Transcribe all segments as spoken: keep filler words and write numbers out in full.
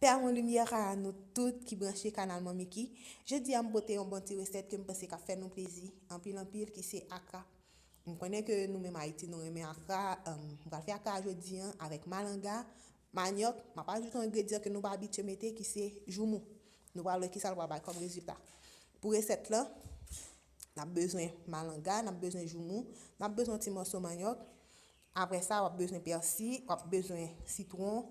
Pè mwen limyè a nou tout ki branche kanal Manmiki. Jodi a m pote yon bon ti resèt ke m panse k ap fè nou plezi anpil anpil ki se akra. M konnen ke nou menm Ayiti nou renmen akra, m pral fè akra jodi a avèk malanga, manyòk, m ap ajoute yon engredyan ke nou pa abitye mete ki se joumou. Nou pral wè kisa l pral bay kòm rezilta. Pou resèt lan, n ap bezwen malanga, n ap bezwen joumou, n ap bezwen yon ti mòso manyòk. Apre sa, w ap bezwen pèsi, w ap bezwen sitwon,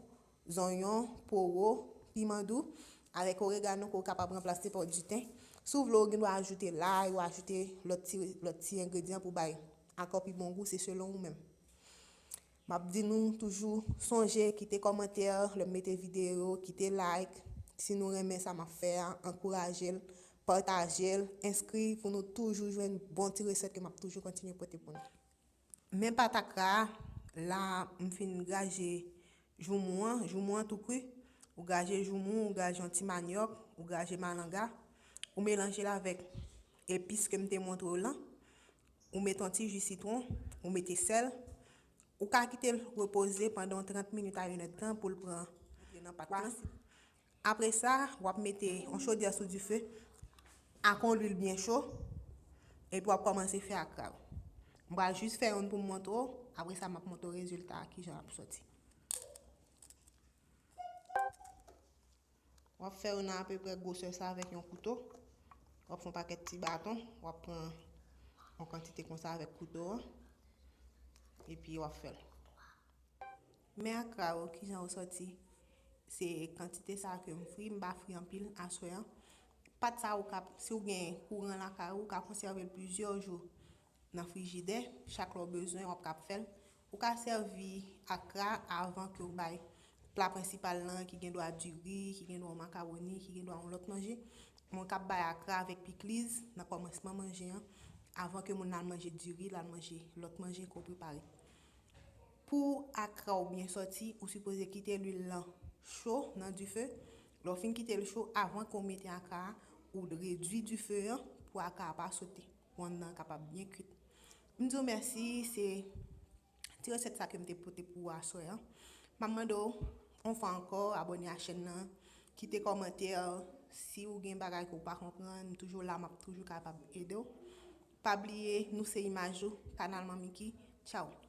zonyon, powo, piman dou, avèk oregano ke w kapab ranplase pa diten. Si w vle, w gen dwa ajoute lay, ou ajoute lòt ti, lòt ti engredyan pou bay ankò pi bon gou, se selon ou menm. M ap di nou toujou, sonje kite kòmantè lè m mete videyo, kite like. Si nou renmen sa m ap fè a, ankouraje l, pataje l, enskri pou nou toujou jwenn bon ti resèt ke m ap toujou kontinye pote pou nou. Men pat akra a, la m fin graje joumou an, joumou an tou kri. Ou graje joumou, ou graje yon ti manyòk, ou graje malanga, ou melanje l avèk epis ke m te montre w lan. Ou mete yon ti ji sitwon, ou mete sèl. Ou ka kite l repoze pandan trant minit a inèdtan pou l pran antre nan pat lan. Apre sa, w ap mete yon chodyè sou dife ak yon lwil byen cho, epi w ap kòmanse fè akra w. M pral jis fè youn pou m montre w, apre sa m ap montre w rezilta a, kijan l ap sòti. W ap fè youn nan apeprè gwosè sa avèk yon kouto. W ap fè yon pakèt ti baton, w ap pran yon kantite konsa avèk kouto an, epi w ap fè l. Men akra yo, kijan yo sòti? Se kantite sa ke m fri, m pa fri anpil aswè an. Pat sa ou ka, si w gen kouran lakay ou, ou ka konsève l plizyè jou nan frijidè, chak lè w bezwen, w ap kab fè l. Ou ka sèvi akra avan ke w bay pla prensipal lan ki gen dwa diri, ki gen dwa makawoni, ki gen dwa yon lòt manje. Men w kab bay akra avèk pikliz nan kòmansman manje an, avan ke moun nan al manje diri, l al manje lòt manje ke w prepare. Pou akra w byen sòti, ou sipoze kite lwil lan cho nan dife. Lè w fin kite l cho, avan ke w mete akra a, ou redui dife an pou akra a pa sote, pou anndan an kapab byen kwit. M di w mèsi, se ti resèt sa ke m te pote pou ou aswè an. M ap mande w, yon fwa ankò, abòne a chèn nan, kite kòmantè, si w gen bagay ke w pa konprann, m toujou la, m ap toujou kapab ede w. Pa bliye, nou se imaj ou, kanal Manmiki. Tchaw!